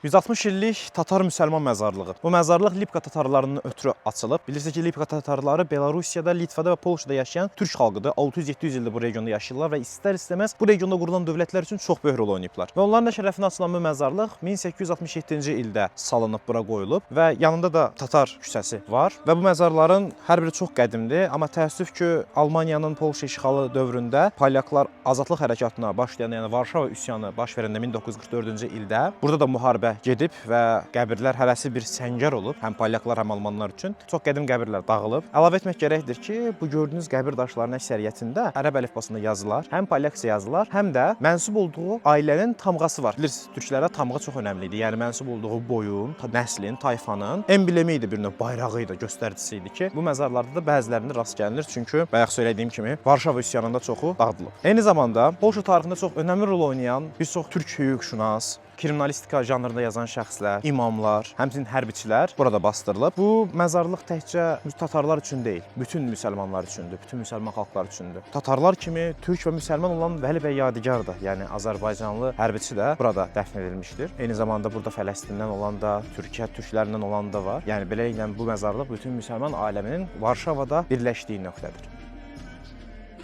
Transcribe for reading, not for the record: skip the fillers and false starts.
160 illik Tatar müsəlman məzarlığı. Bu məzarlıq Lipka tatarlarının ötürü açılıb. Bilirsiniz ki, Lipka tatarları Belarusiyada, Litvada və Polşada yaşayan türk xalqıdır. 600-700 ildir bu regionda yaşayırlar və istər-istəməz bu regionda qurulan dövlətlər üçün çox böyük rol oynayıblar. Və onların da şərəfinə açılan bu məzarlıq 1867-ci ildə salınıb bura qoyulub və yanında da Tatar küçəsi var və bu məzarların hər biri çox qədimdir, amma təəssüf ki, Almaniyanın Polşa işğalı dövründə polyaklar azadlıq hərəkatına başlayan, yəni Varşava üsyanı baş verəndə 1944-cü ildə burada da müharibə gedib və qəbirlər hərəsi bir səngər olub, həm polyaklar, həm almanlar üçün. Çox qədim qəbirlər dağılıb. Əlavə etmək gərəkdir ki, bu gördüyünüz qəbir daşlarının əksəriyyətində ərəb əlifbasında yazılar, həm polyakca yazılar, həm də mənsub olduğu ailənin tamğası var. Bilirsiniz, türklərə tamğa çox önəmli idi. Yəni mənsub olduğu boyun, nəslin, tayfanın emblemi idi, bir növ bayrağı idi, göstəricisi idi ki, bu məzarlarda da bəzilərində rast gəlinir. Çünki bayaq söylədiyim kimi Varşava üsyanında çoxu dağıdılıb. Eyni zamanda Polşa tarixində çox önəmli rol oynayan bir çox türk hüquqşünas, kriminalistika janrında yazan şəxslər, imamlar, həmçinin hərbiçilər burada bastırılıb. Bu məzarlıq təkcə tatarlar üçün deyil, bütün müsəlmanlar üçündür, bütün müsəlman xalqlar üçündür. Tatarlar kimi türk və müsəlman olan Vəli bəy Yadigar da, yəni Azərbaycanlı hərbiçi də burada dəfn edilmişdir. Eyni zamanda burada Fələstindən olan da, Türkiyə türklərindən olan da var. Yəni beləliklə bu məzarlıq bütün müsəlman aləminin Varşavada birləşdiyi nöqtədir.